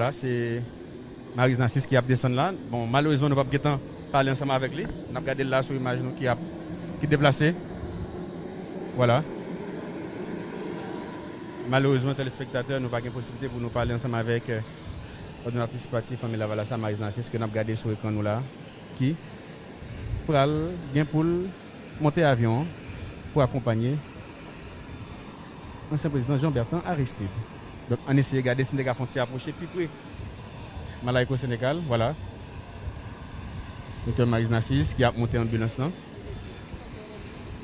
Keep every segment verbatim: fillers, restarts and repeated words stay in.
Vwala, se Maryse Narcisse ki ap desann la. Bon, malerezman, nou p ap gentan pale ansanm avèk li. N ap gade l la sou imaj nou ki ap, ki deplase. Vwala. Malerezman, telespektatè, nou pa gen posiblite pou nou pale ansanm avèk, eh, kòdonatris pati Fanmi Lavalas la, Maryse Narcisse, ke n ap gade sou ekran nou la, ki pral gen pou l monte avyon an pou akonpanye ansyen prezidan Jean Bertrand Aristide. Donk, ann eseye gade si n te ka fè yon ti apwoche pi pre. Malaykou Senegal, vwala. Doktè Maryse Narcisse ki ap monte anbilans lan.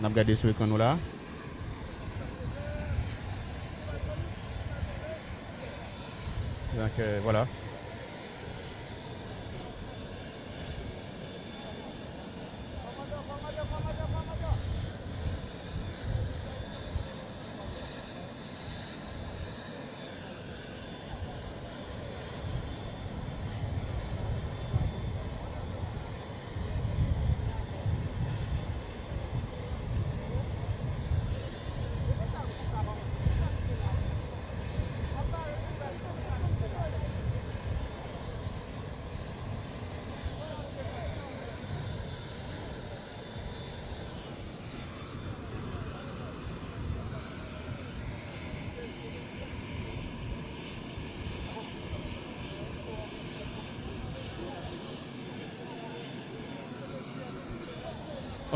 N ap gade sou ekran nou la. Donk, euh, vwala.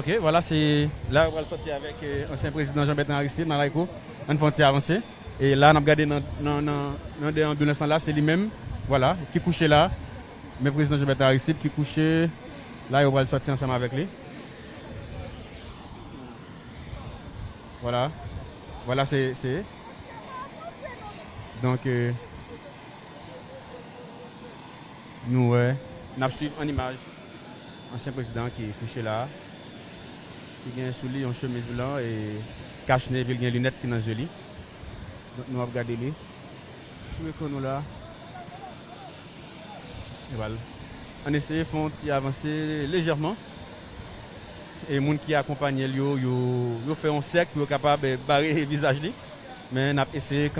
Ok, vwala, se la yo pral sòti avèk, euh, ansyen prezidan Jean Bertrand Aristide, Malaykou. Ann fè yon ti avanse. E la, n ap gade nan, nan, nan, nan dèyè anbilans lan la, se li menm, vwala, ki kouche la. Men prezidan Jean Bertrand Aristide ki kouche la, yo pral sòti ansanm avèk li. Vwala. Vwala, se, se. Donk, euh, nou wè, n ap swiv an imaj ansyen prezidan ki kouche la, ki gen sou li yon chemiz blan e kach nevi, li gen linèt ki nan zye li. Donk, nou ap gade li sou ekran nou la. E vwala. Ann eseye fè yon ti avanse lejèman. E moun ki akonpanye l yo, yo, yo fè yon sèk pou yo kapab, eh, bare vizaj li. Men n ap eseye